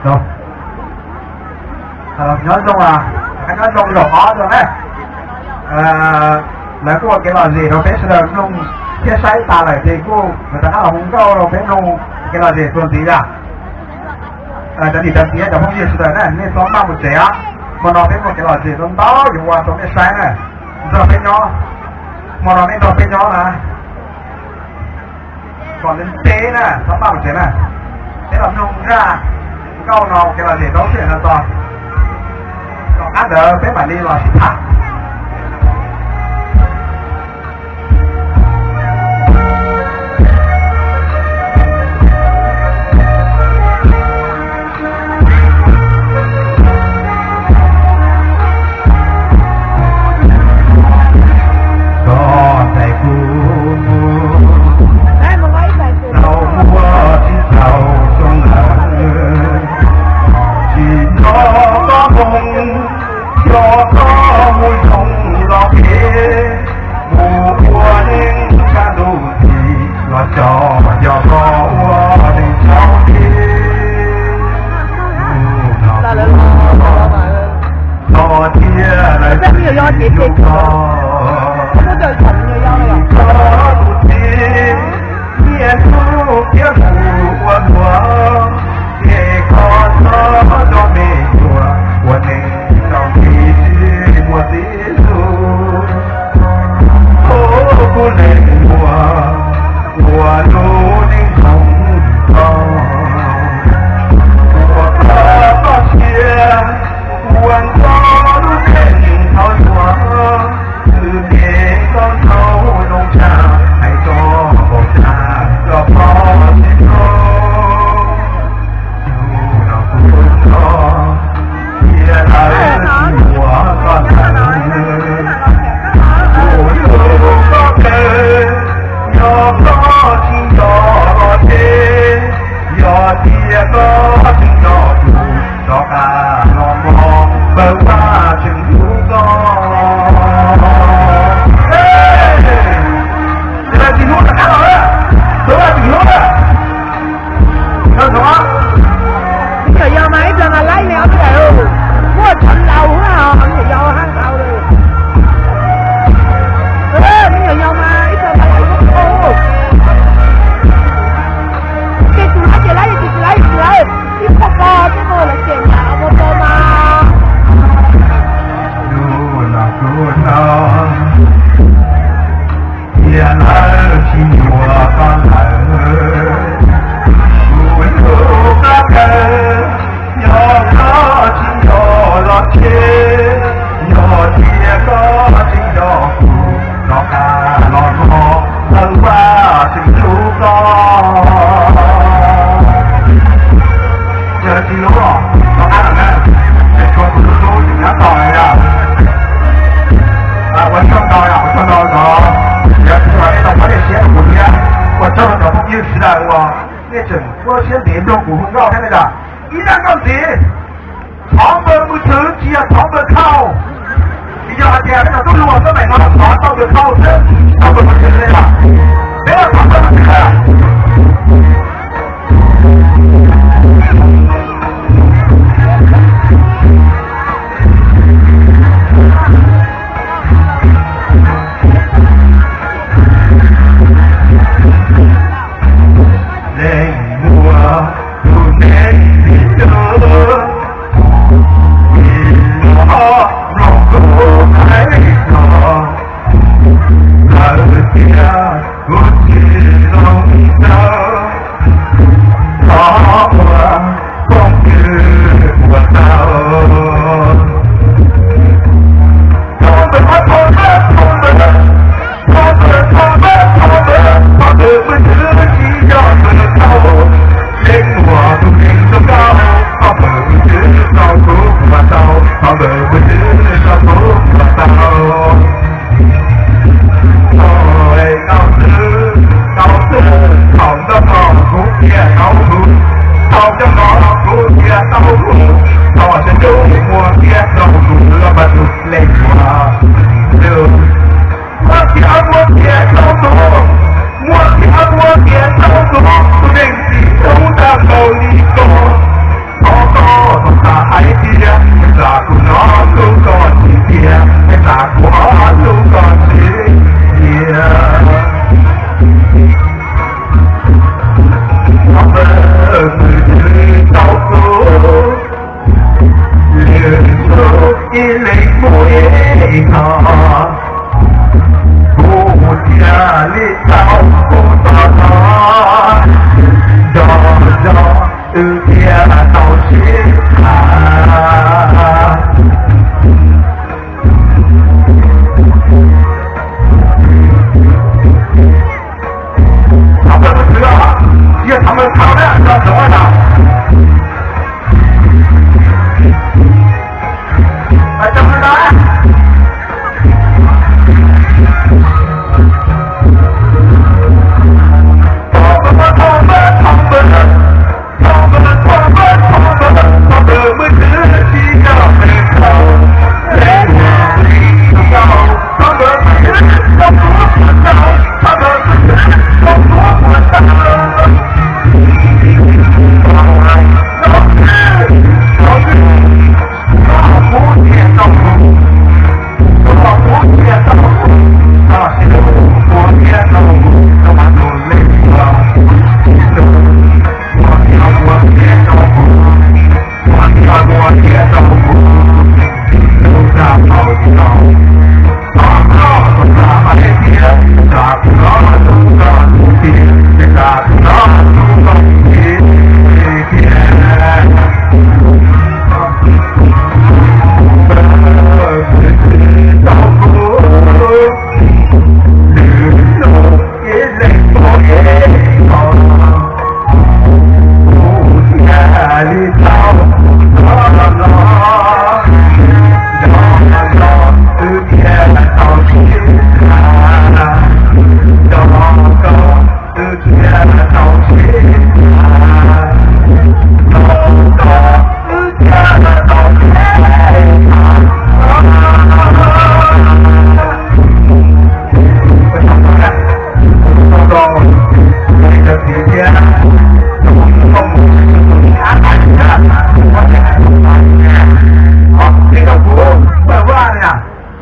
Nyob zoo, nyob zoo zaum ob rau na. Lawv kuj ua kev lom zem rau peb sawv daws mloog thiab saib tas lawm ces kuj lawv rov qab los hu nkauj rau peb mloog kev lom zem txuas ntxiv yom. Cov niam cov txiv cov phooj ywg sawv daws na, nej txhob maj mus tsev os. Hmo no peb muaj kev lom zem ntau ntau yuav ua rau nej saib na. Nrog peb nyob, hmo no nej nrog peb nyob na. Kom ntev ntev na, txhob maj mus tsev na. Peb los mloog zaj nkauj no ua kev lom zem rau sij hawm no tso. Tom qab ntawd peb mam li los sib tham. Koj ntxhais kuv, tau muaj tsis txaus xyoo lawm, tsis nco koj moo, yog koj mus zoo los phem, mus ua neej tshaj ntuj ntxhi los xyov yog koj ua neej tshaj phem. Txhob thiaj lawv tsis hlub koj, koj tus txiv nyiam hlub thiab mus ua luaj, ces koj txhob nrog me nyuam ua neej tau nqi tsis muaj txiv hlub. Kuv leej muam, ua lub neej zoo tau, ua koj txoj sia, ua koj lub neej thaum hluas, kwv tij koj tau zoo tshaj, hais txog npaum cas los koj tsis txhob. Hnub no kuv hnov tias lawv tsis yuav koj lawm, kuv hlub koj kawg, yog koj tsis nco los ces, yog tias koj tsis nco kuv, rov qab los mog, Vajtswv tseem hlub koj. Lawv tsis hlub rov qab los, Vajtswv tseem hlub. Me nyuam yaus mas ib pliag mas laib li ob tug daim, muaj tsawv laus na, me nyuam yaus haj laus li. Me nyuam yaus mas ib pliag mas laib ua, ces tus laib ces laib, tus tsis laib tsis laib, ib pog pog twb mus lawv cem nram ua pog mas. Hnub no kuv hnov tias lawv tsis yuav koj lawm, kuv hlub koj kawg, yog koj tsis nco los ces, yog tias koj tsis nco kuv, rov qab los mog, Vajtswv tseem hlub koj. Yog tsis hlub los rov qab los na, es tshuav kuv hlub hlub tseem nyob tos yom. Ua tsaug ntau yom, ua tsaug ntau ntau, yog tsis ua nej tau pab dej siab rau kuv thiab, ua tsaug rau cov phooj ywg sawv daws uas nej tseem muaj siab ntev nrog kuv hu nkauj thiab na yom. Ib zaj nkauj ntxiv, thov npawg Mus Thwv tsis yog thov npawg Khau. Vim yog hais tias peb cov tub hluas xab maim no thov tau npawg Khau xwb, tsis tau npawg Mus Thwv li lawm. Peb los thov npawg Mus Thwv lawm. Leej muam, tus neeg tsis hlub, vim los mloog kuv hais txog, lawv tias kuv tsis zoo siab, thov ua phooj ywg puas tau. Thov ntawm, thov ntawm, thov ntawm, thov ntawm, thov ntawm, thov ntawm, Mus Thwv tsis yog npawg Khau. Leej muam tus neeg zoo nkauj, thov npawg Mus Thwv tso kuv puas tau, thov npawg Mus Thwv tso kuv puas tau. Thaum nkauj xwb, tau xwb, thaum ntxoj hmo kuv thiaj tau hlub, thaum ntxoj hmo kuv thiaj tau hlub, thaum sawv ntsug muag thiaj tau hlub los mas tus leej muam hlub. Muag thiab muag thiaj tau hlub, muag thiab muag thiaj tau hlub, tus neeg tsis hlub tag npaum li koj. Thov koj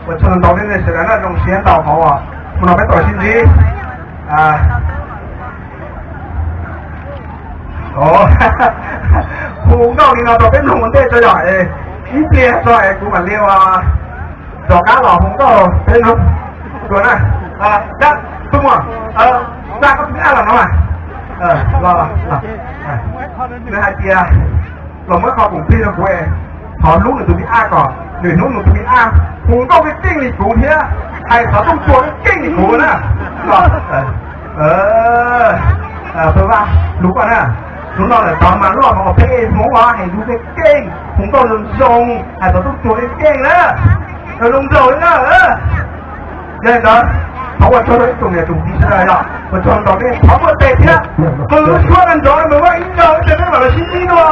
Ua tsaug ntau nej sawv daws na, zoo siab ntau qhov uas hnub no peb tau sib ntsib. Hu nkauj li no rau peb mloog ua ntej tso yom, ib pliag tso es kuv mam li ua rov qab los hu nkauj peb mloog dua na. Dab, Tub Muas, Dab, koj tus me ab los no mas. Los, nws hais tias los muab qhov koom plig rau kuv, thov hlub nws tus me ab kom nws hlub nws tus me ab hu nkauj keej keej li kuv thiab hais xov tooj tsuag keej keej li kuv na. Peb Vaj hlub koj na. Hnub no lawm tod mas loj hauv peb Hmoob os, hais lus keej keej, hu nkauj zoo zoo, hais xov tooj tsuag keej keej na. Zoo nraug li na. Yog li ntawd, thov ua tsaug rau ib tsoom niam tsoom txiv sawv daws, yog ua tsaug ntau nej thov muaj tes thiab qw lub suab no nrov mus ua ib nrog ib tes peb mam li sib ntsib dua.